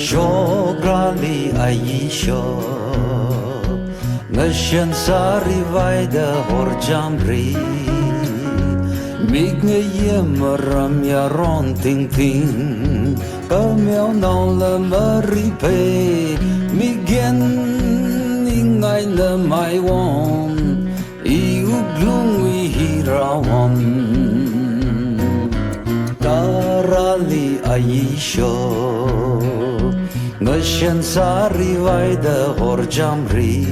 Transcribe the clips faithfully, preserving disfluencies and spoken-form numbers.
Shokrali ayi shok, ngashan sāri vaida horjamri. Mik ngayam maram yaron tingting, kameo naola maripe, migen ingai lamai won. Iwuklungwui hirawan, tarali ayisho, ngashan sāri vaida horjamri,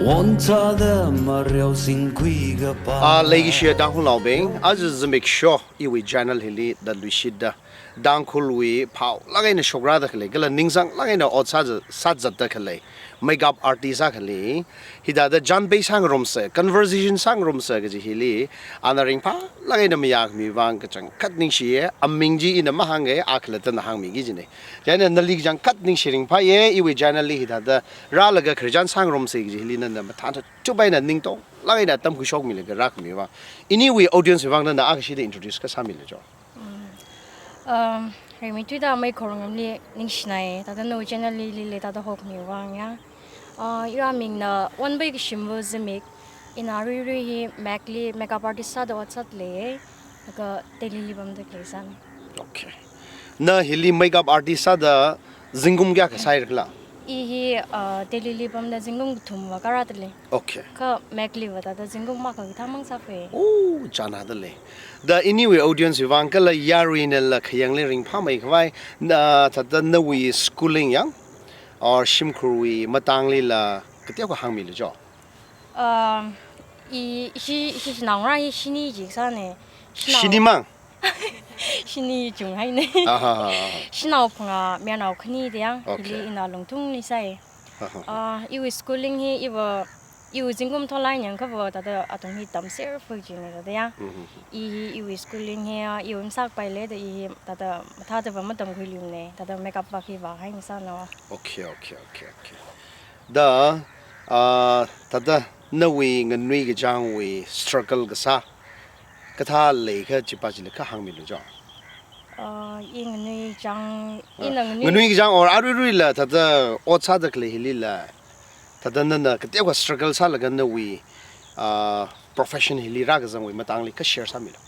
wontada mareo singkui kapa. A, leishiya Tangkhulnaobing, aja zimiksho iwui channel hili da luishitda, Tangkhulwui phaolāk eina shokrada khalei, kala ningsanglāk eina ot sā, sāzatda khalei makeup artist akhali, hithāda chānpei sāngarumsa, conversation sāngarumsa kaji hili, ana ringphālāk eina mayākhami vang kachangkhat ningshiya, aming chi ina mahānga, a khalattana hāngmiki kajina. Chieina nali kachangkhat ningshi ringphāya, iwui channel li hithāda rālaga khararchan sāngarumsa kaji hili nana mathānthut chup eina ningtonglāk eina tamkhuishokmilaga rākhami vang. Iniwui audience vang nana akashida introduce kasāmilu jo. Mm. Um, Ringmeithuida Meikhorngamli ningshinai, thāda nawui channel li, li, li thāda hokhami vang ya. Uh, iwui mingna Wonbei Kashimvu Zimik, ina aruirui hi MAC li makeup artist sāda ot sāda lei, laga Delhi li pamda khalei sāna. Okay. Na hili makeup artist sāda zingkum kayākha sāhaira khala? I hi, uh, Delhi li pamda zingkum kathumva kārāda lei. Okay. Kha MAC liva thāda zingkum akha kathāmang sāpai. Oh, chānāda lei. Da iniwui audience vang kala yaruinala khayangli ringphāmeikhavai, na thāda nawui schooling yang, or shimkhurwui matangli la kateokha hāngmilu jo. Um, i, ishi, ishi shanao ngarā hi shini chi sāna. Shanao. Shinimang? Shini chunghaina. Aha. Shanao phangā, mayarnao khani da yang, okay, hili ina Lungthungli sāi. Aha. Ah, iwui schooling hi iva, iwui zingkum tholai nyang kava thāda athum hi tamser fui china thāda ya. Mhm. I hi iwui schooling hi, iwui masākpaili da i hi thāda mathāda va matamkhuiluimana, thāda makeup vak hi vāhai masāna. Okay, okay, okay, okay. Da, ah, thāda nawui nganui kachāngwui struggle kasā kathā leikha chipa chili kha hāngmilu jo. Ah, i nganui kachāng, ah, ina nganui, nganui kachāng or aruiruila thāda ot sāda khalei hilila, thāda nana kateokha struggle sālaga nawui, ah, profession hili rākazangwui matangli kha share sāmilu.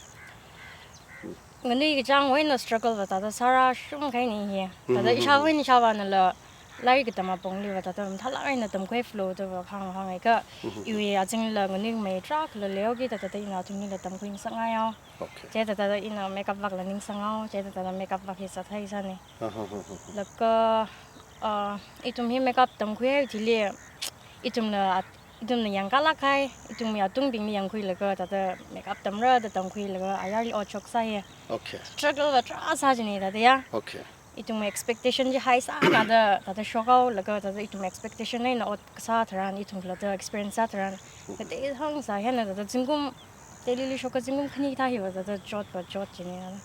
Nganui kachāngwui eina struggle va thāda sārāshungkahaina hi. Thāda, mhm, ishāwui eina ishāvānala lairik katam apongli va thāda mathālāk eina tamkhui flow da va hāng, hānghai kha, mhm, iwui azingla nganuimei tarākhala leihaoki thāda, thāda ina athumlila tamkhui ngasakngai haowa. Okay. Chithāda thāda ina makeup vakla ningsanghao, chithāda thāda makeup vak hi zathai sāna. Aha, aha, aha. Laga, ah, ithum hi makeup tamkhuihai chili, ithumna at-, ithumna yangkālāk kahai, ithumwui atungbingli yangkhuilaga thāda makeup tamra da tamkhuilaga ayarli otshok sāya. Okay. Struggle va tarā sā china thāda ya. Okay. Ithumwui expectation chi high sāna da, thāda shokhao, laga thāda ithumwui expectation eina ot kasā tharan, ithumla thāda experience sā tharan, mhm, katei hāng sā hina thāda zingkum, Delhi li shokha zingkum khani kathā hiva thāda chotva chot china thāda.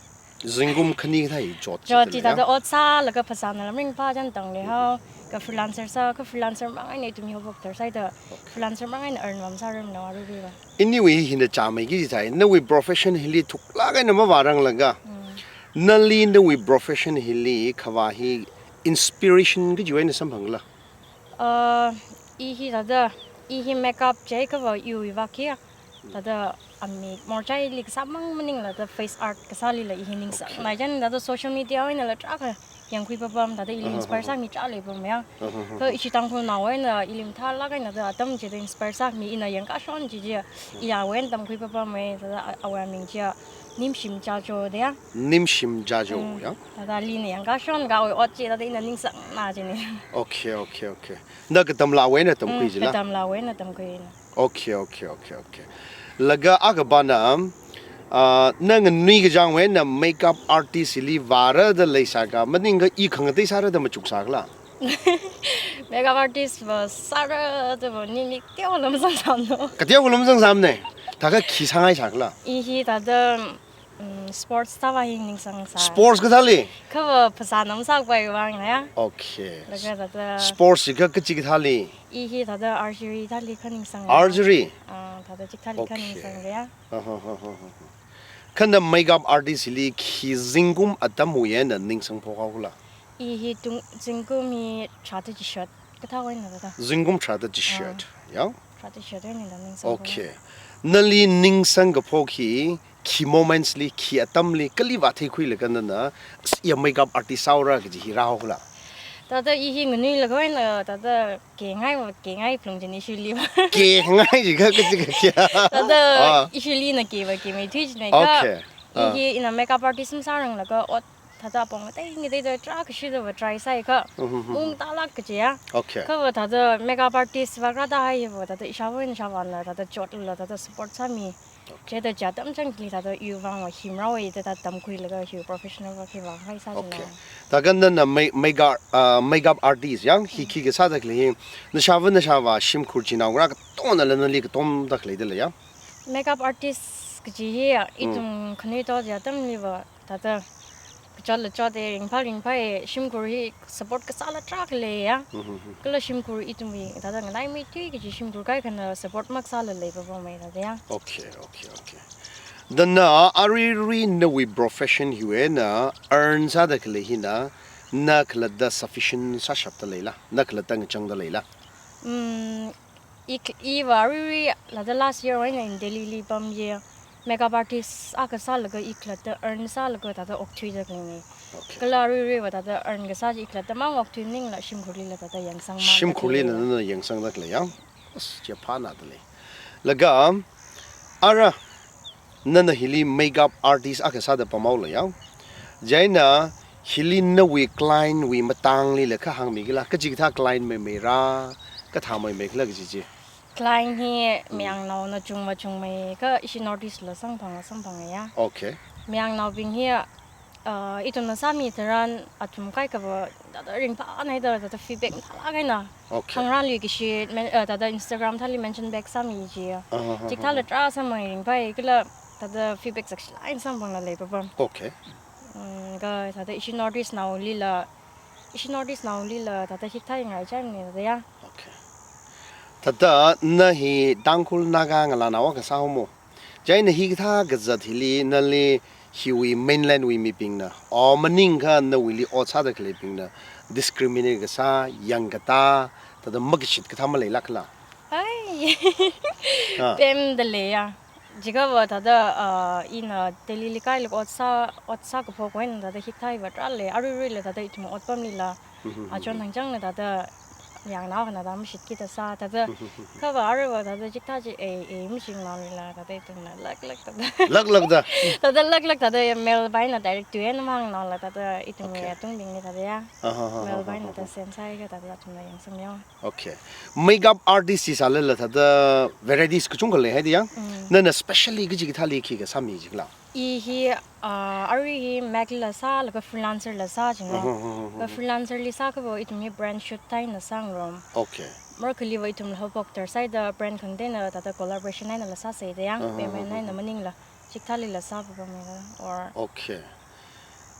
Zingkum khani kathā hi chot, chot china chi ya? Thāda ot sālaga phasānala maringphā chān tangli haowa, kha freelancer sā, kha freelancer mang eina ithum hi hobok thar sāhaida, okay, freelancer mang eina earn vāmasārarmana aruiruiva. Anyway, hina chāmeiki chithāi, nawui profession hili thuklāk eina mavāranglaga, mm, nali nawui profession hili khavā hi inspiration kajiwui eina samphangla? Uh, i hi thāda, i hi makeup jiakhava iwui vak hi, thāda amik morchaili kasāmang maningla thāda face art kasālila i hi ningsang. Okay. Nai chān thāda social media einala tarākha yangkhui papam, thāda ili, aha, inspire sāmi tarākha leipam ya. Aha, aha. Kha ishi Tangkhulnao eina ili mathālāk eina thāda atam chida inspire sāmi ina yangkashon chi chi, iyawui eina tamkhui papam e, thāda a-, awui aming chiya Nimshim Jajo da ya. Nimshim Jajo, mm, ya? Thāda alina yangkashon kha awui ot chi thāda ina ningsangna china. Okay, okay, okay. Na katamlāwui eina tamkhui, mm, jila? Katamlāwui eina tamkhuina. Okay, okay, okay, okay. Laga akha pana, ah, na nganui kachāngwui eina makeup artist hili vāra da leisāka, maningkha i khangatei sāra da machuksākhala? Makeup artist va sāra da va nini teokha mazangsāmana. Kateokha mazangsāmana. Thākha khi sāngaisākhala? I hi thāda, mm, sports thāva hi ningsang sā. Sports kathāli? Khava phasāna masākpai vangna ya. Okay. Laga thāda. Sports hi kha kachi kathāli? I hi thāda archery thāli kha ningsang. Archery? Ah, thāda chikathāli kha, okay, ningsang ya. Ha, ha, ha, ha, ha. Kha na makeup artist hili khi zingkum atamwui eina ningsang phokhaokhala? I hi tung, zingkum hi tharāda chishat kathā eina thāda. Zingkum tharāda chishat. Ah. Ya? Tharāda chishat eina thāda ningsang. Okay. Nali ningsang kaphok hi, khi moments li, khi atamli, kali vātheikhuilaga nana, ya makeup artist sāra kaji hi rāhaola. Thāda i hi nganuilaga eina thāda kengaiva, kengai phalung china ishiliva. Kengai jiakha kaji kakya. Thāda ah. Ishilina keva, kemeithui china kha. Okay. I ah. Hi ina makeup artist masāranglaga ot thāda apong ngatei ngateida tarākha shida va try sāi kha. Mhm, mhm. Ung tālāk kajiya. Okay. Khava thāda makeup artist va rāda haiva thāda ishāvā eina ishāvāna thāda chotlala thāda support sāmi. Okay. Chithāda chi atam changli thāda iwui vang va himrao ida thāda tamkhuilaga hi professional va khi vāngai sā. Okay. China. Thākha nana mai-, makeup, ah, makeup artist ya, hi khi kasāda khalei hi, nashāvā nashāvā shimkhur chinaongarā katongnala nali katomda khaleida leiya? Makeup artist kaji hi, mm, ithum khanuithot atamliva thāda kachotla chot e, ringphā ringphā e, shimkhur hi support kasāla tarākha leiya. Mhm, mhm. Kala shimkhur ithumwui thāda nganaimeithui kaji shimkhur kaikhana support makasāla leipapamei thāda ya. Okay, okay, okay. Thāda na aruirui nawui profession hiwui eina earn sāda khalei hina, na khalatta sufficient sāshapda leila, na khalatta ngachangda leila? Mm, I, iva aruirui thāda last year wui eina in Delhi li pamya makeup artist akha sālaga i khalatta earn sālaga thāda okthuida khaleina. Okay. Kala aruiruiva thāda earn kasā chi i khalatta mang okthui maningla shimkhurlila thāda yangsang mang. Shimkhurli thāda nana yangsangda khalei ya? As, chi phānada lei. Laga, ara, nana hili makeup artist akha sāda pamhaola ya. Chieina hili nawui client wui matangli la kha hāngmikila, kachikathā client meimeira, kathā meimeikhala kaji chi. Client hi, mm, mayangnaona chungva chungmei kha ishi North East la samphang, samphanga ya. Okay. Mayangnaobing hi, ah, ithumna sāmi tharan athum kaikhava thāda ringphānai da thāda feedback mathālāk eina. Okay. Khangarānli kashi men-, uh, thāda Instagram thāli mention back sāmi ji. Aha, aha, chikathāla aha. Tarā sāmei ringphāi kala thāda feedback sakshilāk eina samphangla leipapam. Okay. Mm, kha thāda ishi North East naolila, ishi North East naolila thāda hikathā ngaichāmana thāda ya. Okay. Thāda na hi Tangkhul Naga ngalānao akha sāhaomo. Chieina hikathā kazat hili nali hiwui mainland wui mibingna, or maningakha nawuili ot sāda khaleibingna discriminate kasā, yangkatā, thāda makashit kathā maleilākla? Ai. Ah. Pemda leiya. Jiakhava thāda, ah, ina Delhi li kailaga ot sā, ot sākaphok wui eina thāda hikathā hiva tarākha lei, aruiruila thāda ithum otpamlila. Mhm, mhm. Achon thangchangla thāda yangnao khana thāda mashitkida sā, thāda khava aruiva thāda chikathā chi ei, ei mashingnaolila thāda ithumna laklak thāda. Laklak da. Thāda laklak thāda male va eina direct tui eina mahāngnaola thāda ithumwui, okay, atungbingli thāda ya. Aha, aha, male va eina, aha, thāda aha. Sensai kha thāda athumna yangsangmiyo. Okay. Makeup artist chi sālala thāda varieties kachungkha leihaida ya. Mm. Nana specially kachikathāli khi kasāmi jikhala? I hi, ah, arui hi MAC la sālaga freelancer la sā jinglo. Mhm, mhm, mhm. Kha freelancer li sākhava ithum hi brand shoot thāda eina sāngarom. Okay. Marākhaliva ithum haophok tharsai da brand khangateina thāda collaboration einala sāsai da ya. Mhm, payment mhm, eina mhm. Maningla chikathālila sāpapamei da or. Okay.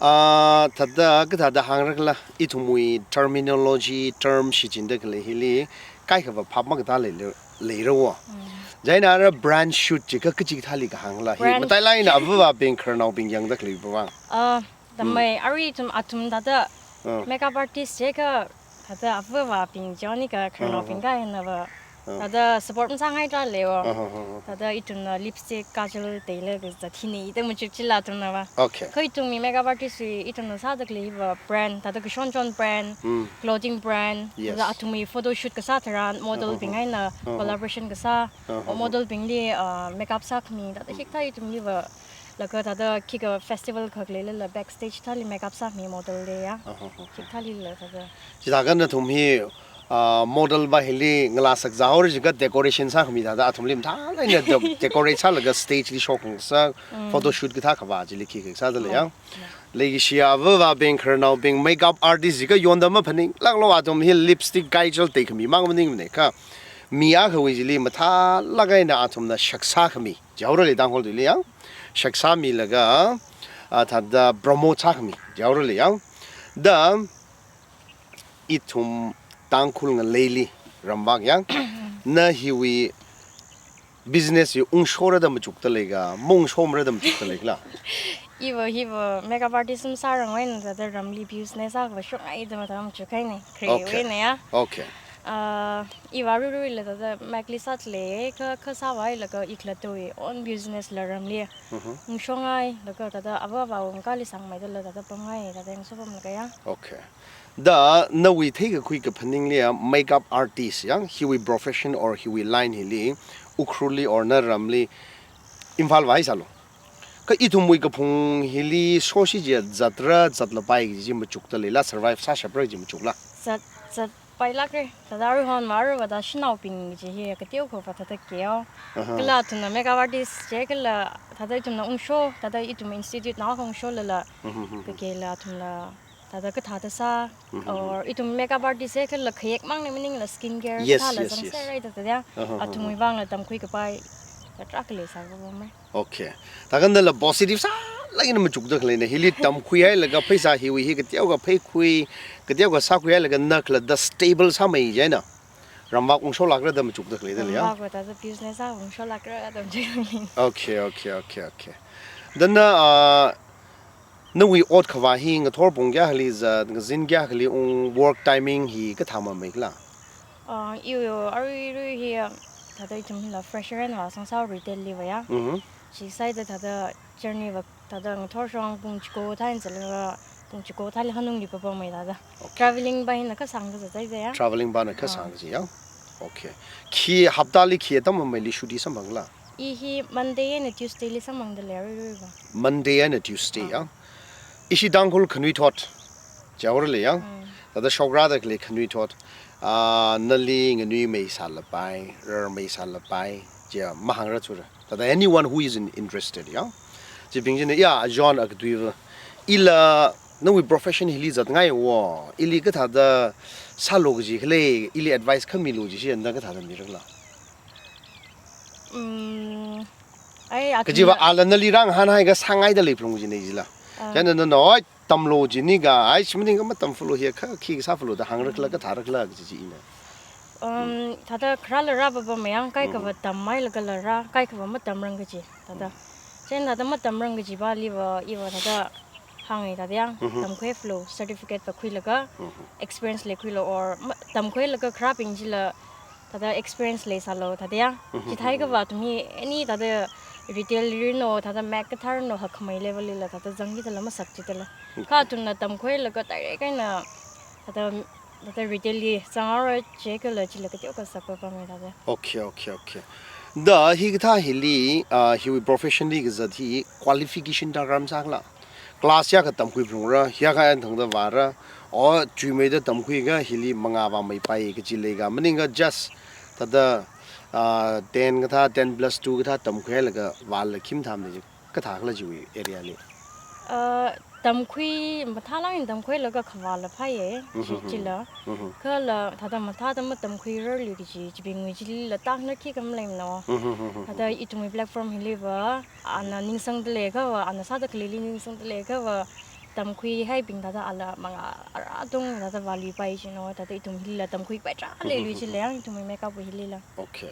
Ah, thāda kathāda hāngrakhala, ithumwui terminology, term shichinda khalei hili kaikhava phap makatā lei, lei, leira wo. Mm. Chieina ara brand shoot jiakha kachikathāli kahāngla hi. Brand matailāk eina avāvabing khararnaobing yangda khaleiwui vang. Ah, da, mm, mai, arui ithum athum thāda, ah, makeup artist jiakha thāda avāvabing joni kha khararnaobing, ah, kha einava. Ah. Thāda support masāngai tarākha leiwo. Ah, ah, ah, ah. Thāda ithumna lipstick, kajal, teile kazat hina ithum machukchila athumnava. Okay. Kha ithumwui makeup artist wui ithumna sāda khalei hiva brand, thāda kashon chon brand, mm, clothing brand, yes, thāda athumwui photo shoot kasā tharan model, ah, ah, bing, ah, eina, ah, ah, collaboration kasā, ah, ah, ah, model bingli, ah, makeup sākhami, thāda hikathā ithumliva laga thāda khikha festival khak leilala backstage thāli makeup sāmi model li ya. Aha, aha. Chikathālila thāda. Chithākha nathum hi, ah, model va hili ngalā sakzāhaora jiakha decoration sākhami thāda athumli mathālāk eina de-, decorate sālaga stage li showcase sā, mm, photo shoot kathā khavā chili khi kasāda lei ya. Mm. Leikashiya avāvabing khararnaobing makeup artist jiakha yonda maphaninglāklo, athum hi lipstick, kajal teikhami mang maningmana kha. Mi akhawui chili mathālāk eina athumna shak sākhami. Jihaora lei Tangkhul tuili ya. Shak sāmilaga, ah, thāda promote sākhami. Jihaora lei ya. Da ithum Tangkhul ngaleili ramvak ya. Na hiwui business hi ungshora da machukda leika, maungshomara da machukda leikhala? Iva hiva makeup artist masārangwui eina thāda ramli business akha shokngaida matam chukhaina. Kre Okay. wui eina ya. Okay. Uh, iva ruiruila thāda makeup li sātli kha, kha sāvailaga ikhalattawui own business la ramli. Mhm. Ngashongai, laga thāda ava avāwui makali sangmeida la thāda pamngai, thāda ngashopamlaga ya. Okay. Da nawui theikakhui kaphaningli ya makeup artist ya, hiwui profession or hiwui line hili, Ukhrulli or na ramli, Imphal vāhaisālu. Kha ithumwui kaphung hili soshi chi zatra, zatlapai kaji machukda leila, survive sāshapra kaji machukla. Zat, zatpailākra. Thāda aruihon mā aruivāda shanaobing kaji hi kateokhava thāda keo. Aha. Kala athumna makeup artist chi kala thāda ithumna ungsho, thāda ithum institute na ungsholala. Mhm, mhm, mhm. Kakela athumla thāda kathāda sā, Mhm, mhm. or ithum makeup artist hi kala khayek mangna maningla skincare Yes, kathāla yes, yes. zangserra thāda ya. Aha, aha. Athumwui vangla tamkhui kapai, thāda khalei sāvāmei. Okay. Thākha nala positive sālāk eina machukda khaleina. Hili tamkhuihailaga pheisā hiwui hi kateokha pheikhui, kateokha sākhuihailaga na khalatta stable sāmei chieina. Ramvak ungsholākra da machukda khaleida leiya. Ramvakva thāda business akha ungsholākra da machukda khaleina. Okay, okay, okay, okay. Then, uh, nawui ot khavā hi ngathor pung kayākhali zat, ngazin kayākhali ung, work timing hi kathā mamei khala? Uh, iwui aruirui hi, thāda ithum hila fresher eina vāsangsā retail li vāya. Mhm. Chi sāhaida thāda journey va thāda ngathor shong pung chiko thāda zatlaga, pung chiko thāli hanungli papamei thāda. Okay. Travelling pa hina kasāngda zatzai zaya. Travelling pana Ah. kasāng kaji ya. Okay. Khi haptali khi atam mameili shuti samphangla? I hi Monday eina Tuesday li samphangda lei aruiruiva. Monday eina Tuesday Ah. ya. Ishi Tangkhul khanuithot. Chaorali ya. Mm. Thāda shokrāda khalei khanuithot. Ah, nali nganuimei sālapai, rarmei sālapai, chi mahāngra chura. Thāda anyone who is in, interested, ya. Chibing china, ya, John akatui va. Ila, nawui profession hili zatngai wo. Ili kathāda sālu kaji khalei, ili advice kha milu kaji chi anda kathāda mirakhala? Mm, ai, Kajiva athumna ala nali rāngahānhaiakha sāngaida leiphalung kajina jila. Ah. Chieina nana, oi, tamlu jini ga, ai, shimning kha matamfalu hiya kha, khi kasāfalu da hāngrakhala, kathārakhala kaji chi ina. Um, thāda kharāla rāpapamei ya, kaikhava Mm. tamhailaga la rā, kaikhava matamrang kaji, thāda. Mm. Chieina thāda matamrang kaji paliva, iva thāda hānga thāda ya, Mhm. tamkhuifalu, certificate va khuilaga, Mhm. experience leikhuilu or ma-, tamkhuilaga kharābing chila, thāda experience leisālu, thāda ya. Mhm, Chithāhaiakhava mhm. athum hi any thāda retail li rinlu, thāda mac kathā rinlu, hakkhamei level lila, thāda zangki thāla masak chi thāla. Mhm. Kha athumna tamkhuilaga direct eina, thāda, thāda retail li zangra chiakha la chila kateokha sakpapamei thāda. Okay, okay, okay. Da hikathā hili, ah, hiwui profession li kazat hi qualification darkar masākhala? Class kayākha tamkhui phalungra, kayākha eina thangda vāra, o chuimeida tamkhuiakha hili mangā vāmeipai kaji leiakha, maningakha just thāda, ah, ten kathā, ten plus two kathā tamkhuihailaga vāla khim tham de kathākhala chiwui area li? Uh, tamkhui, mathālāk eina tamkhuilaga khavāla phāya, chi, Mhm, mhm. chila. Mhm. Kala thāda mathāda matamkhuirarlu kaji, chibingwui chilila tākna khikha maleimana. Mhm, mhm, mhm. Thāda ithumwui platform hiliva, ana ningsangda leiakhava, ana sāda khaleili ningsangda leiakhava, tamkhuihaibing thāda ala mangā arā tung thāda vāluipai jino, thāda ithum hilila tamkhuipai tarākha leilui Mhm. chila ya, ithumwui makeup wui hilila. Okay.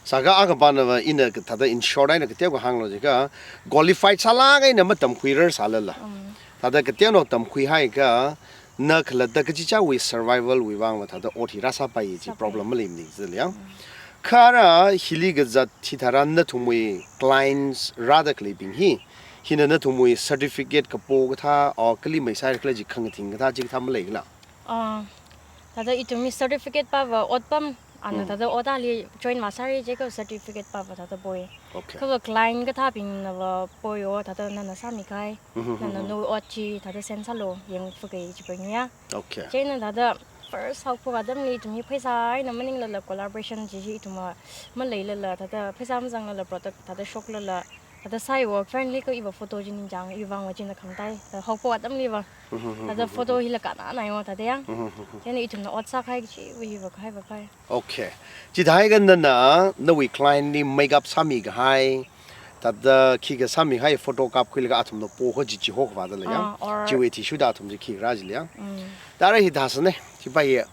Sākha akha panava ina ka-, thāda in short eina kateokha hānglu jiakha, qualified sālāk eina matamkhuirarsālala. Mm. Thāda kateonao tamkhuihaiakha, na khalatta kachichāwui survival wui vangva thāda ot hi rāsāpai chi Sāpai. problem maleimana jila ya. Mm. Kha ara hili kazat hithāran nathumwui clients rāda khaleibing hi, hina nathumwui certificate kapo kathā, o kali mei sāra khala chi khangathing kathā chikathā maleikhala? Ah, thāda ithumwui certificate pava otpam, ana Mm. thāda otali join vāsāra jiakha certificate pava thāda poi. Okay. Khava client kathābingnava poiyo, thāda nana sāmikahai, Mhm, nana mhm. nawui ot chi thāda send sālu, yangfaga chibing ya. Okay. Chieina thāda first haophok atamli ithum hi pheisā eina maninglala collaboration chi hi ithumva maleilala, thāda pheisā mazanglala product thāda shoklala, thāda sāiwo, friendly kha iva photo chi ningchāng, iwui vangva china khamtai, thāda haophok atamliva. Mhm, mhm, Thāda mhm, photo mhm. hila kannānaiwo, thāda ya. Mhm, mhm, mhm. Chieina ithumna ot sākahai kachiva hiva kahaiva kahai. Okay. Chithāhaiakha nana, nawui client li makeup sāmikahai, thāda khikha sāmikahai photo kapkhuilaga athumna pokha chi chihokhavāda lei ya. Ah, or Chiwui athishurda athum chi khikha rā jila ya. Mm. Thāda ara hithāsāna, chipa ya.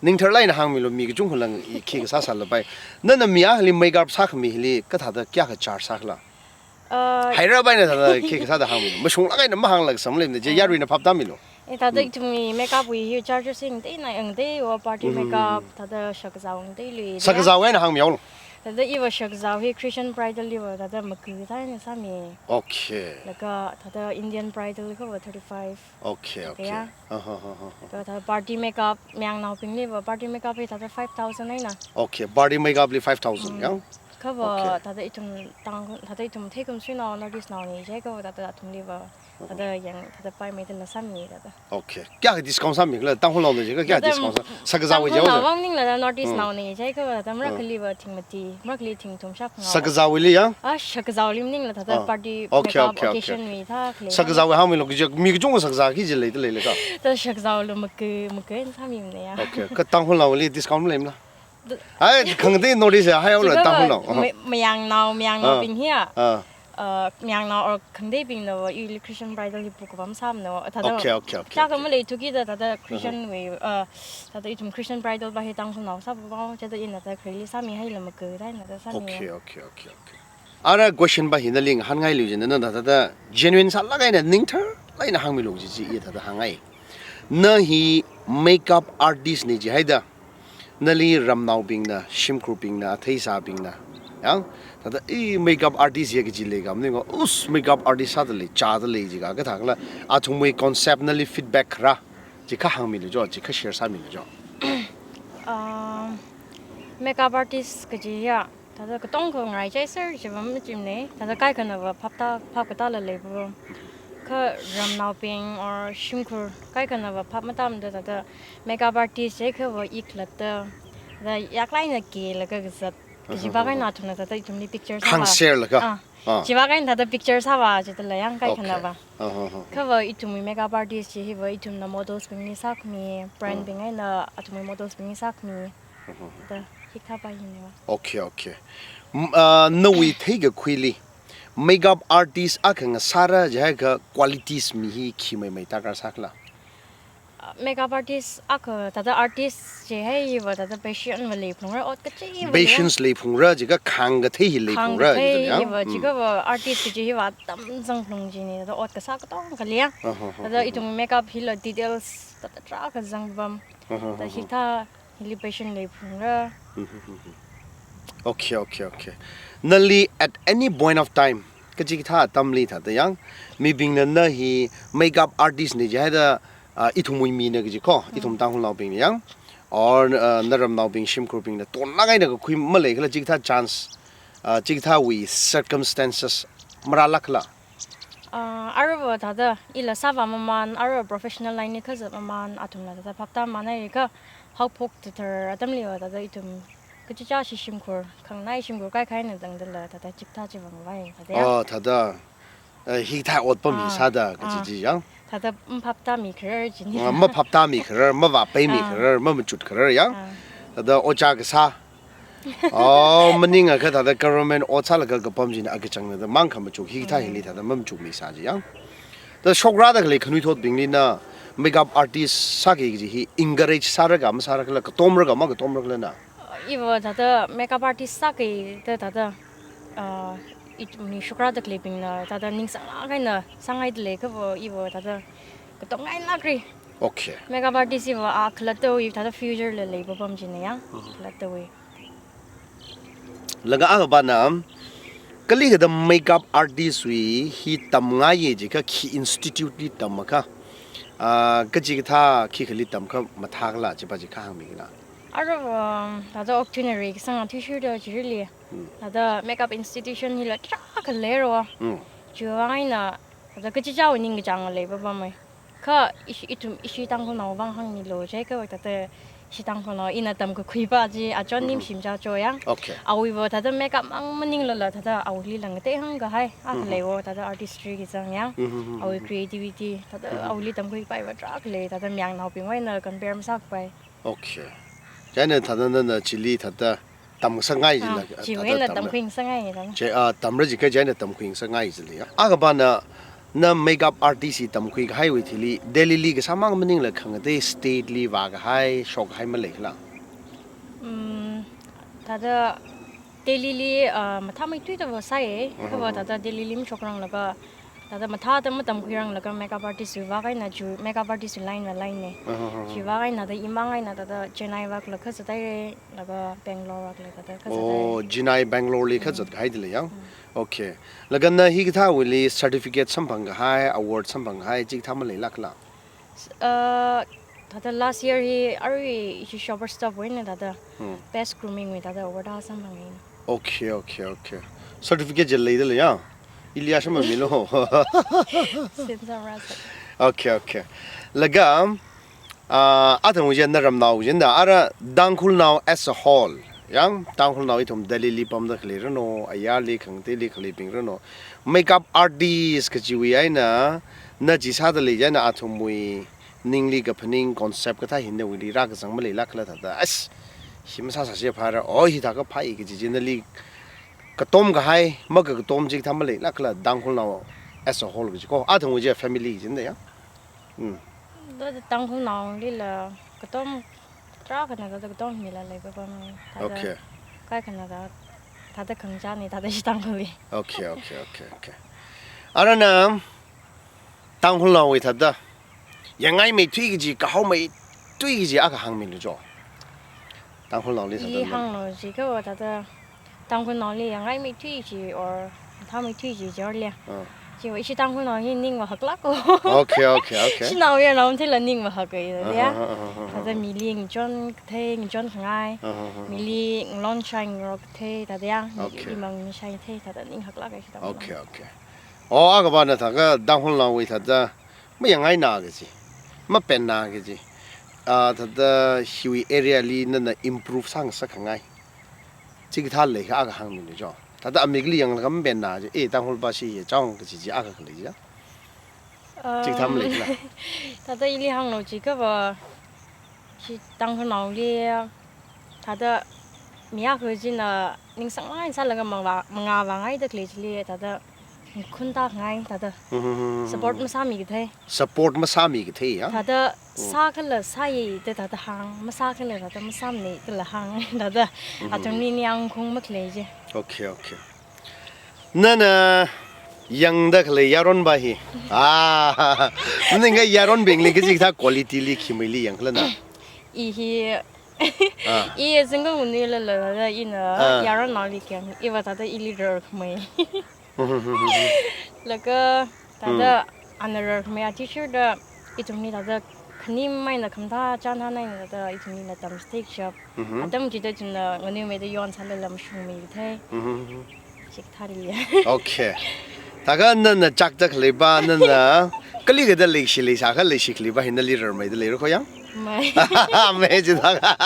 Ningtharlāk eina hāngmilu mi kachungkhalang i khikha sāsālapai. Nana mi akhali makeup sākhami hili kathāda kayākha charge sākhala? Uh, Haira baina thāda khi kasāda hāngmi. Mashunglāk eina mahāngla kasā maleimana, chi yaruina phaptāmilu. Eh, thāda ithumwui makeup wui hi charges hi ngateina, ngateina party makeup, thāda shakzao ngatei lui. Shakzao eina hāngmilu. Thāda iva shakzao hi Christian bridal iva thāda maga thāda eina sāmi. Okay. Laga thāda Indian bridal kava thirty-five. Okay, okay. Kaya. Aha, aha, aha. Kha thāda party makeup, mayangnaobingli va party makeup hi thāda five thousand eina. Okay, party makeup li five thousand, ya? Kava thāda ithum tang, thāda ithum theikum suinao, North East naoni je kava thāda athumli va. Thāda yang, thāda paimeida na sāmi thāda. Okay. Kayākha discount sāmikhala, Tangkhulnaona jiakha kayākha discount sā, shakzao wui Tangkhulnao jiakha. Vang maningla North East naoni je kava thāda marakhali va thing mati, marakhali thing thum shapnga. Shakzao wuili ya? Ah, shakzao li maningla thāda party makeup occasion wui thāda khalei. Shakzao wui hāngmilu kaji, mi kachungkha shakzao khi jilei dalei leka. Thāda shakzao lu maga, maga eina sāmimana ya. Okay. Kha Tangkhulnaoli discount maleimala? Ai, khangatei North East ya, hai aula Tangkhulnao. Mayangnao, mayangnaobing hiya. Ah. Uh, mayangnao or khangateibingna va ili Christian bridal hi book va masāmana. Thāda. Okay, okay, okay. Kayākha maleithuki thāda, thāda Christian wui, uh, thāda ithum Christian bridal va hi Tangkhulnao sāpam, chithāda ina thāda khareli sāmi haila maga thāda ina thāda sāmi. Okay, okay, okay, okay. Ara question va hi nali ngahānngailui jina, nana thāda genuine sālāk eina ningtharlāk eina hāngmilu kaji chi i thāda hāngngai. Na hi makeup artist na jihaida, nali ramnaobingna, shimkhurbingna, atheisābingna, yang, thāda i makeup artist ya kaji leikha maninga, us makeup artist sādalei, chādalei jiakha kathākhala, athumwui concept nali feedback kharā, jiakha hāngmilu jo, jiakha share sāmilu jo. Um, makeup artist kaji ya, thāda katongkha ngaraichaiser jiva machimana, thāda kaikhana va phaptā, phapkatāla leipapam. Kha ramnaobing or shimkhur kaikhana va phap matāmada thāda makeup artist jiakha va i khalatta, thāda yaklāk eina kelaga kazat. Kajiva kaina athumna thāda ithumli picture sāva. Khangserlaga. Ah. Ah. Chiva kaina thāda picture sāva, chithāla yang kaikhana va. Okay. Ah, ah, ah, ah. Kha va ithumwui makeup artist chi hi va ithumna models bingli sākhami, brand bing eina athumwui models bingli sākhami. Thāda hikathā pa hina va. Okay, okay. M-, uh, nawui theikakhuili, makeup artist akha ngasāra jiakha qualities mi hi khi maimai darkar sākhala? Uh, makeup artist akha thāda artist chi hi va thāda passion va leiphungra, ot kachi va lei. Patience leiphungra, jiakha khāngkathei hi leiphungra, khāngkathei jiakha ya? Hi va, jiakha va artist kaji hi va atam zangphung jina, thāda ot kasā katongkha leiya. Aha, aha, aha. Thāda ithum makeup hila details thāda tarākha zangpam. Aha, aha, aha. Thāda hikathā hili passion leiphungra. Mhm, mhm. Okay, okay, okay. Nali at any point of time, kachikathā atamli thāda yang, mibingna na hi makeup artist na jihaida, ah, ithumwui mina kaji ko, ithum Tangkhulnaobingna yang, or, ah, na ramnaobing shimkhurbingna, tonlāk eina kakhui maleikhala chikathā chance, ah, chikathāwui circumstances marālākkhala? Ah, aruiva thāda ila sāva mamān, aruiva professional line li kazat mamān, athumla thāda phaptāmana, kha haophok thāda atamliva thāda ithum kachichā shi shimkhur, khanganai shimkhur kaikha eina tangdala thāda chikathā chi vāngvai, thāda ya. Oh, thāda, eh, hikathā otpam hi sāda kaji chi yang. Thāda maphaptāmi kharar jina. Ah, maphaptāmi kharar, mavāpaimi kharar, mamachut kharar yang. Ah. Thāda ojā kasā. Oh, maningakha thāda government ot sālaga kapam china akachangna da mang khamachuk hikathā hili thāda mamachukmi sā chi yang. Thāda shokrāda khalei khanuithotbingli na makeup artist sāki kaji hi encourage sāra ka masāra khala, katomra ka makatomra khala na? Iva thāda makeup artist sāki da thāda, ah, ithumli shokrāda khaleibingna thāda ningsanglāk eina sāngaidalei kha va iva thāda katongailākri. Okay. Makeup artist iva a khalattawui thāda future la leipapam china ya. Mhm. Khalattawui. Laga akha pana, kali kathā makeup artist wui hi tamngaiya jiakha khi institute li tamakha, ah, kachikathā khikhali tamkha mathākhala chipa jiakha hāngmikhala? Aruiva, um, thāda Octonaryli kasang athishurda chirili. Hmm. Thāda makeup institution hila tarākha leira. Hmm. Chiwui vang eina, thāda kachichāwui ningkachāng leipapamei. Kha ishi, ithum, ishi Tangkhulnao vang hāngmilu jiakha va thāda ishi Tangkhulnao ina tamkakhui pa chi achon nimshim cha cho yang. Okay. Awuiva thāda makeup mang maninglala thāda awuili lang ngatei hāngkahai akha leiwo, thāda artistry kizang yang. Mhm, mhm, mhm. Awui creativity, thāda awuili tamkhuipai va tarākha lei, thāda mayangnaobingwui eina compare masāpai. Okay. Chieina thāda nana chili thāda tamngasakngai jila, ah, chiwui eina thāda tamra. Tamkhuingasakngai jila. Che, ah, tamra jiakha chieina tamkhuingasakngai jila ya. Akha pana na makeup artist hi tamkhuikahaiwui thili, Delhili kasā mang maningla khangatei state li vākahai, shokkahai maleikhala? Mm, thāda Delhi li, uh, mathāmeithuida vāsai, eh. Kava thāda Delhi li mashokranglaga, thāda mathāda matamkhuiranglaga makeup artist wui vak eina chi, makeup artist wui line va line ne. Chivak eina thāda imang eina thāda Chennai vak la kazat haire, laga Bangalore vak la thāda kazat haire. Oh, Chennai, Bangalore li kazat kahai dila yang. Okay. Laga na hikathāwuili certificate samphang kahai, award samphang kahai, chikathā maleilākla? Uh, thāda last year hi arui ishi Shoppers Stop wui eina thāda best grooming wui thāda award akha samphang haina. Okay, okay, okay. Certificate chi leidala ya? Ili ashama milo. Since I'm Rasa. Okay, okay. Laga, uh, athang ujen na ramnao ujen da, ara Tangkhulnao as a whole. Yang Tangkhulnao ithum Delhi li pamda khalei rano, ayarli khangateili khaleibing rano. Makeup artist kachiwui eina, na chi sāda lei chieina athumwui ningli kaphaning concept kathā hi nawuili rākazang maleilākla thāda. As, hi masāsāsi phāra, oh, hithā kaphāi kaji chi nali katom kahai, maka katom chikathā maleilākla Tangkhulnao as a whole kaji ko. Athang ujen family jin da ya. Hmm. Thāda Tangkhulnaolila katom tarākhana thāda katom mila leipapam. Thāda Okay. Kaikhana thāda, thāda khangachāne, thāda ishi Tangkhulli. Okay, okay, okay, okay. Ara na Tangkhulnaowui thāda yangngaimeithui kaji, kahaomeithui kaji akha hāngmilu jo. Tangkhulnaoli thāda Ili na hānglu jiakha thāda Tangkhulnaoli yangngaimeithui chi or mathāmeithui chi jorlia. Ah. Chiva ishi Tangkhulnao hi ning va haklāko. Okay, okay, okay. Shanao yarnao matheila ning va hak ya. Aha, aha, aha. Thāda mili ngachon kathei, ngachon khangai. Aha, aha, aha. Mili ngalon shai ngarok kathei, thāda yang, mi Okay. imang mi shai thei, thāda ning haklāka ishi Tangkhulnao. Okay, okay. Oh, akhavana thākha Tangkhulnaowui thāda mayangngaina kaji, mapenna kaji. Ah, thāda hiwui area li nana improve sāngasak khangai. Chikathā leikha akha hāngmilu jo. Thāda amikli yanglaga mapenna chi, eh, Tangkhul pa shi hi chang kaji chi akha khalei ja. Chikathā Um, maleikhala? Thāda ili hānglu jiakha va, ishi Tangkhulnaoli, thāda mi akha china ningsanglāk eina sālaga mangva, mangā vāngaida khalei chili, thāda ngakhun tākhangai, thāda Mhm, mhm, mhm, support mhm. masāmi kathei. Support masāmi kathei, ya? Thāda Mm. sākhala sāye da thāda hāng, masākhala thāda masāmane dala hāng, thāda Mhm. athumli ningkhung makhalei chi. Okay, okay. Nana yangda khalei yaron pa hi. Ah, ningkha yaronbingli kachikathā quality li khimeili yangkhala na? I hi, Ah. i single ngunila la, la, la, ina Ah. yaronnaoli khyang, iva thāda ili rarkhamei. Laga thāda Hmm. ana rarkhamei athishurda ithumli thāda khanim eina khamathā chānhān eina thāda ithumli na tam stage shop. Mhm. Atam chida china nganuimeida yon sālala mashungmei kathei. Mhm. Chikathāli ya. Okay. Thākha nana chakda khalei pa, nana kali kada leikashi leisākha leishi khalei pa hi nali rarmeida leira kho yang? Mei. Mei chithākha.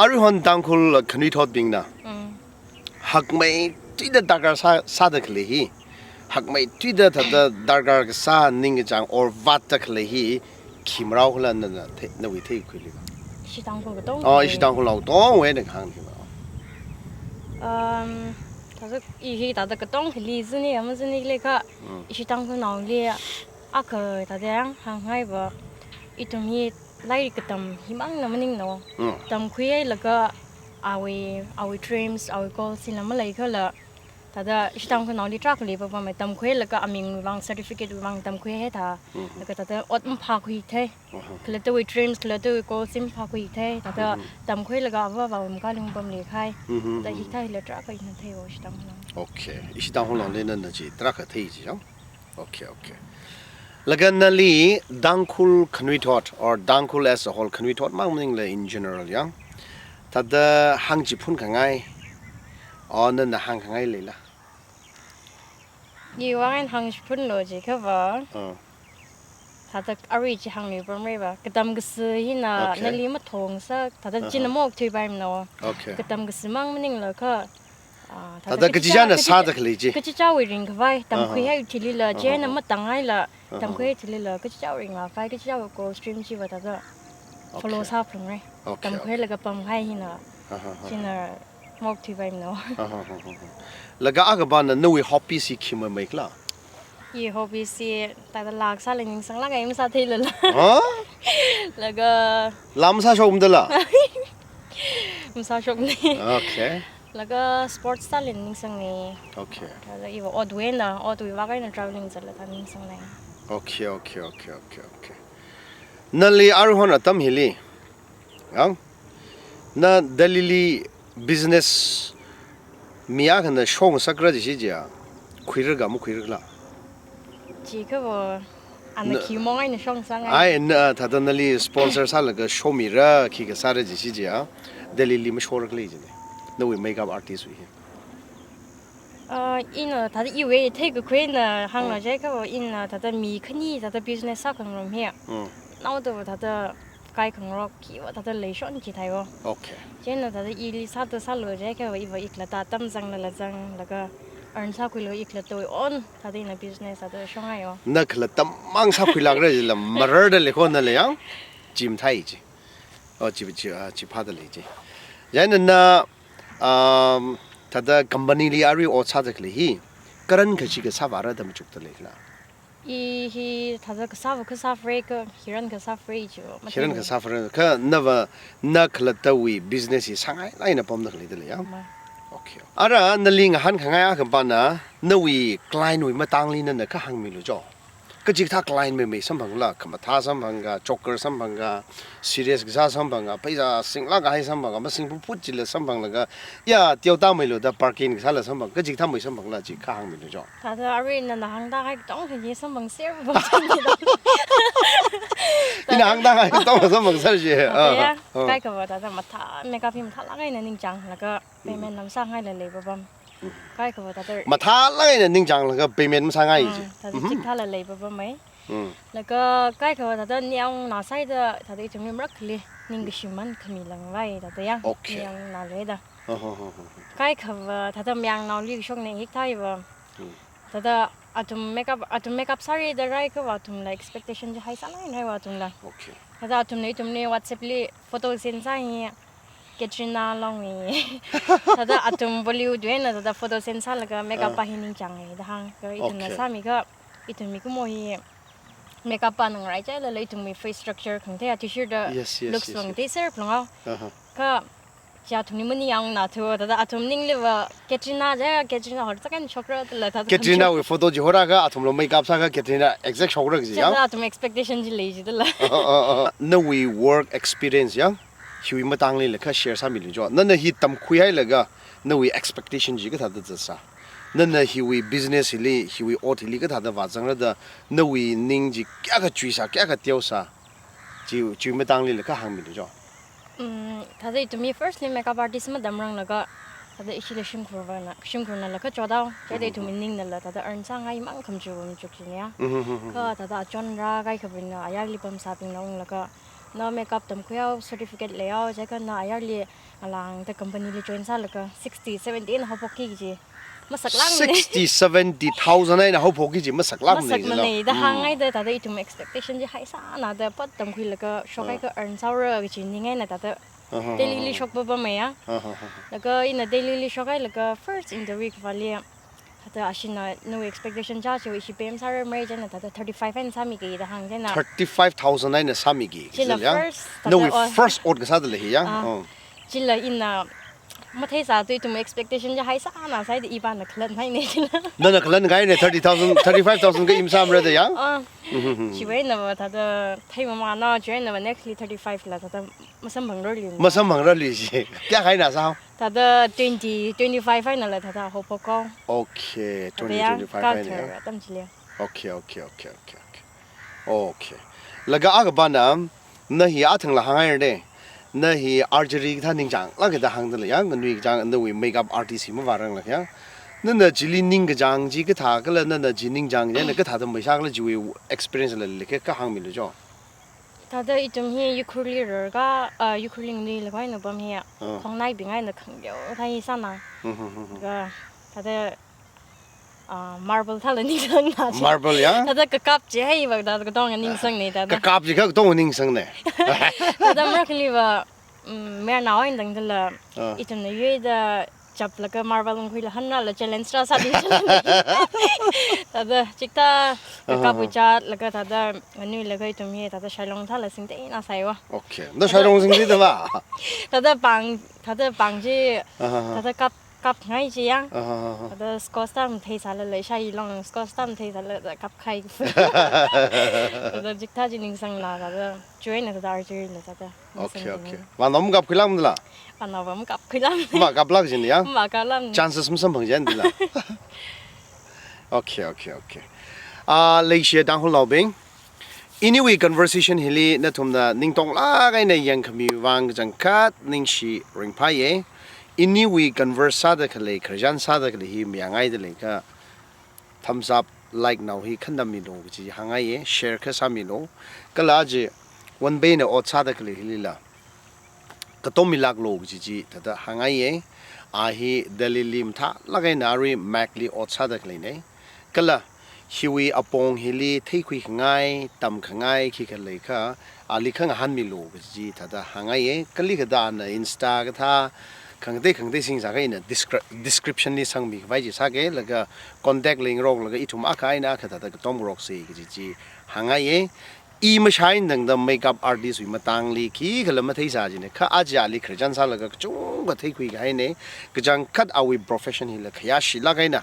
Aruihon Tangkhul khanuithotbingna Mm. hakmeithuida darkar sā, sāda khalei hi, hakmeithuida thāda darkar kasā ningkachāng or vātda khalei hi khi marao khala nana the-, nawui theikhuili va? Ishi Tangkhul katong Oh, khalei. ishi Tangkhulnao katongwui eina kahāng hi va. Um, thāda i hi thāda katong khalei zini, ama zini leikha, Mm. ishi Tangkhulnaoli akha thāda yang hāngngai va, ithum hi lairik katam himangna maningna. Mm. Tamkhuihailaga awui, awui dreams, awui goals hina maleikhala, thāda ishi Tangkhulnaoli tarākha leipapamei, tamkhuihailaga amingwui vang, certificate wui vang tamkhuihai thā. Mhm. Laga thāda ot maphākhui thei. Aha. Khalattawui dreams, khalattawui goals maphākhui thei. Thāda Mhm. tamkhuihailaga avā avāwui makhalung pamli khai. Mhm, Thāda mhm. hikathā hila tarākha ina thei o ishi Tangkhulnao. Okay. Ishi Tangkhulnaoli nana chi tarākha thei chi yang? Okay, okay. Laga nali Tangkhul khanuithot or Tangkhul as a whole khanuithot mang maningla in general yang, thāda hāngchiphun khangai, or nana hāngkhangai leila? Iwui vang eina hāngchiphunlu jiakha va. Ah. Thāda arui chi hānglu pamrei va. Katam kashi hina Okay. nali mathongsak, thāda Aha. china maokthuipaimana. Okay. Katam kashi mang maningla kha, ah, thāda Thāda kachichā, kachichāna kachichā, sāda khalei chi. kachichāwui ringkhavai, Aha. tamkhuihai thilila, Aha. chieina matanghaila, Aha. tamkhuihai thilila, kachichāwui ringkhavai, kachichāwui goal stream chiva thāda follow Okay. sāphalungrei. Okay, Tamkhuihailaga okay. pamhai hina, Aha, aha. china maokthuipaimana. Aha, aha, aha. Laga akhapana nawui hobby chi khi mamei khala? I hobby chi thāda laa kasāla ningsanglāk eina masātheilala. Huh? Laga Laa masāshokmada la? Masāshokna. Okay. Laga sports sāli ningsangna. Okay. Laga iva otwui eina, otwui vak eina traveling zatla thāda ningsangna. Okay, okay, okay, okay, okay. Nali aruihon atam hili, yang, na Delhi li business mi akhana shongasakra jishi jiakha, khuira kha makhuira khala? Jiakha va, ana Na- khi mong eina shongasakngai. Ai, na, thāda nali sponsor sālaga shomira, khikha sāra jishi jiakha, Delhi li mashora khala jina. Nawui makeup artist wui hi. Ah, ina thāda iwui theikakhui eina hānglo Mm. jiakha va, ina thāda mi khani thāda business sākhangarum hi. Mm. Naoda va thāda kaikhangarok khiva thāda leishon chithai va. Okay. Chieina thāda ili sāda sālo jiakha va, iva ikhalatta atam zanglala zanglaga earn sākhuilaga ikhalattawui own thāda ina business thāda shongngaiya. Na khalatta mang sākhuilākra jila, mararda leikho nala yang, chi mathei chi. Oh, chi, chi, ah, chi phāda lei chi. Chieina na, um, thāda company li arui ot sāda khalei hi, karan kachikha sāvāra da machukda leikhala? I hi thāda kasāva kasā free kha, hiran kasā free chi va, mathei. Hiran kasā free kha, nava, na khalattawui business hi sāngailāk eina pamda khalei da lei ya? Ma. Okay. Ara nali ngahānkhangai akhapana, nawui client wui matangli nana kha hāngmilu jo. Kachikathā client meimei samphangla, khamathā samphang kha, choker samphang kha, serious kasā samphang kha, pheisā singlāk kahai samphang kha, masing puput chila samphanglaga, ya, teoda meilu da parking kasāla samphang, kachikathā mei samphangla chi kha hāngmilu jo. Thāda arui nana hāngda kahai katongkha hi samphangser pamsāni da. Ina hāngda kahai katongkha samphangser chi. Ah, ya, ah. Kaikha va thāda mathā, makeup hi mathālāk eina ningchānglaga, payment lam sāngaila lei papam. Mm. Kaikha va thāda mathālāk eina ningchānglaga payment masāngai chi. Ah, thāda Mhm. chikathāla lei papam mai. Mm. Laga kaikha va thāda ningyāng ngasāda thāda ithumli marakhali ningkashi man khami langvai thāda ya. Okay. Ningyāng ngalei da. Aha, aha, aha. Kaikha va thāda mayarnaoli shokna hikathā va. Mm. Thāda athum makeup, athum makeup sāra da rākahaiva athumla expectation chi high sālāk eina rāhaiva athumla. Okay. Thāda athumna ithumli WhatsApp li photo send sāya. Katrina Longmi. Thāda athum Bollywood wui eina thāda photo send sālaga makeup Ah. pa hi ningchānga da hāng. Kha ithumna Okay. sāmi kha, ithum mikumo hi makeup pa ngarāichailala ithumwui face structure khangathei athishurda Yes, yes, looks yes, yes. vāngatheiser phalunga. Aha. Kha chi athumli maningyāngna thu, thāda athum ningli va Katrina jiakha, Katrina horchak eina shokra dala thāda Katrina wui photo chi horākha, athumla makeup sākha, Katrina exact shokra kaji ya? Chieina athum expectation chi lei jidala. Ah, ah, ah. Nawui work experience ya? Hiwui matanglila kha share sāmilu jo. Nana hi tamkhuihailaga, nawui expectation chi kathāda zatsā? Nana hiwui business hili, hiwui ot hili kathāda vāzangra da, nawui ning chi kayākha chuisā, kayākha teosā? Chi, chiwui matanglila kha hāngmilu jo. Mm, thāda ithum hi firstly makeup artist matamranglaga, thāda ishila shimkhurvana, shimkhurnala kha chothaowa, chieina Mhm. ithum ningnala thāda earn sāngaimang khamachu machuk china ya. Mhm, mhm, mhm. Kha thāda achon rākahai khapaina ayarli pamsābingna unglaga, na makeup tamkhuihaowa, certificate leihaowa, jiakha na ayarli ngalāngda company li join sālaga sixty, seventy eina haophokki kaji masaklākmana. Sixty, seventy thousand eina haophokki kaji masaklākmana. Masakmana da Mm. hāngngaida thāda ithum expectation chi high sāna da pat tamkhuilaga shokhai Ah. kha earn sāra kaji ning eina thāda Aha, Delhi aha. li shok papam ya. Aha, aha. Laga ina Delhi li shokhailaga first interview kavāli thāda ashina nawui expectation chāchiwui ishi pay masārarmara chieina thāda thirty-five eina sāmiki da hāng chieina. Thirty-five thousand eina sāmiki. Chieina Chila ya? First, thāda Nawui o- first ot kasā dala hi ya? Ah. Oh. Chila ina matheisā tui ithum expectation chi high sāna sāhaida ipana khalathaina chila. Nana khalathaina thirty thousand, thirty-five thousand kha i masāmara da ya? Ah. Mhm, mhm. Chiwui eina va thāda theimamāna, chiwui eina va next li thirty-five la thāda masamphangrarli. Masamphangrarli chi. Kayākha eina sā? Thāda twenty, twenty-five einala thāda haophok haowa. Okay, Thāda ya, twenty, twenty-five eina ya? kathar atam chili. Okay, okay, okay, okay, okay. Okay. Laga akhapana, na hi athangla hānghaira de. Na hi archery kathā ningchānglāka da hāngda lei ya, nganui kachāng nawui makeup artist hi mavāranglāk ya. Nana chili ningkachāng chi kathā kala nana chi ningchāng chieina kathāda mei sākhala chiwui experience la leikha kha hāngmilu jo. Thāda ithum hi Ukhrulli rarkha, ah, Ukhrulli nganuilakha eina pam hi, Ah. khongnaibing eina khangyo thai sāna. Mhm, mhm, mhm. Kha, thāda, ah, marble thāla ningsangna chi. Marble ya? Thāda kakap chihaiva thāda katonga ningsangna thāda. Kakap chi kha katonga ningsangna. Thāda marakhaliva, mm, mayarnao eina tangdala, Ah. ithumna yuida chaplaga marble ungkhuila hanrala challenge rāsāli challenge. Thāda chikathā kakap Aha. Wui chātlaga thāda nganuilaga ithum hi thāda shailong thāla singteina sāiwa. Okay. Na shailong singteida va? Thāda pāng, thāda pāng chi, Aha. Thāda kap, kapngai chi yang. Aha. Thāda squash thā matheisālala, ishāwui long squash thā matheisālala, thāda kapkhai. Thāda chikathā chi ningsangla, thāda join na thāda archery la thāda. Okay, okay. Ningsang. Vānao makapkhuilamdala? Vānao va makapkhuilam. Makaplak jin yang? Makalam. Chances masamphang jin dila. Okay, okay, okay. Ah, leishiya Tangkhulnaobing. Iniwui conversation hili nathumna ningtonglāk eina yangkhami vang kachangkhat ningshi ringphāye. Iniwui converse sāda khalei, khararchan sāda khalei hi mayāngaida leiakha thumbs up, like nao hi khantam milu kaji hāngngaiye, share kha sāmilu. Kala aja Wonbeina ot sāda khalei hilila katom milāklu kaji chi thāda hāngngaiye. A hi Delhi li mathālāk eina arui Mac li ot sāda khaleine. Kala hiwui apong hili theikhui khangai, tam khangai khikha leiakha, ali khangahānmilu kaji chi thāda hāngngaiye. Kali kathāna Insta kathā, khangatei khangatei singsa kha ina descri-, description li sangmi khavai chi sāke, laga contact link rok laga ithum akha eina akha thāda katom rokse kaji chi hāngngaiye. I mashānda makeup artist wui matangli khikhala matheisā jine, kha aja ali khararchan sālaga kachungkha theikhui kahaine, kachangkhat awui profession hila khayāshilāk eina,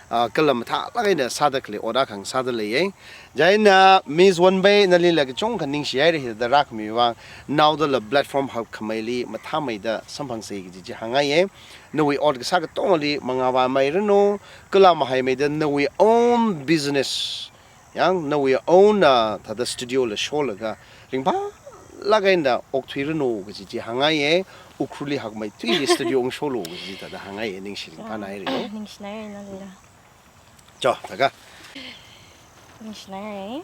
ah, kala mathālāk eina sāda khalei ot akha ngasāda leiye. Chieina Miss Wonbei nalila kachungkha ningshihaire hithāda rākhami vang, naodala platform hakkhameili mathāmeida samphangse kaji chi hāngngaiye. Nawui ot kasā katongali mangā vāmeiranu, kala mahaimeida nawui own business yang nawui own, ah, thāda studio la sholaga ringphālāk eina okthuiranu kaji chi hāngngaiye. Ukhrulli hakmeithuili studio ungsholu kaji thāda hāngngaiye, ningshi ringphānāhaire. Ningshināhaire nalila. Cho, thākha. Ningshināhaire.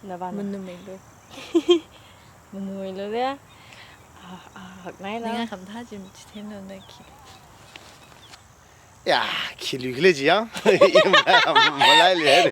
Navāna. Manumeilo. Manumeilo de. Ah, ah, haknaila. Ninga khamathā chi machitheinlo na khi. Ya, khi lui khalei chi yang. Malaili.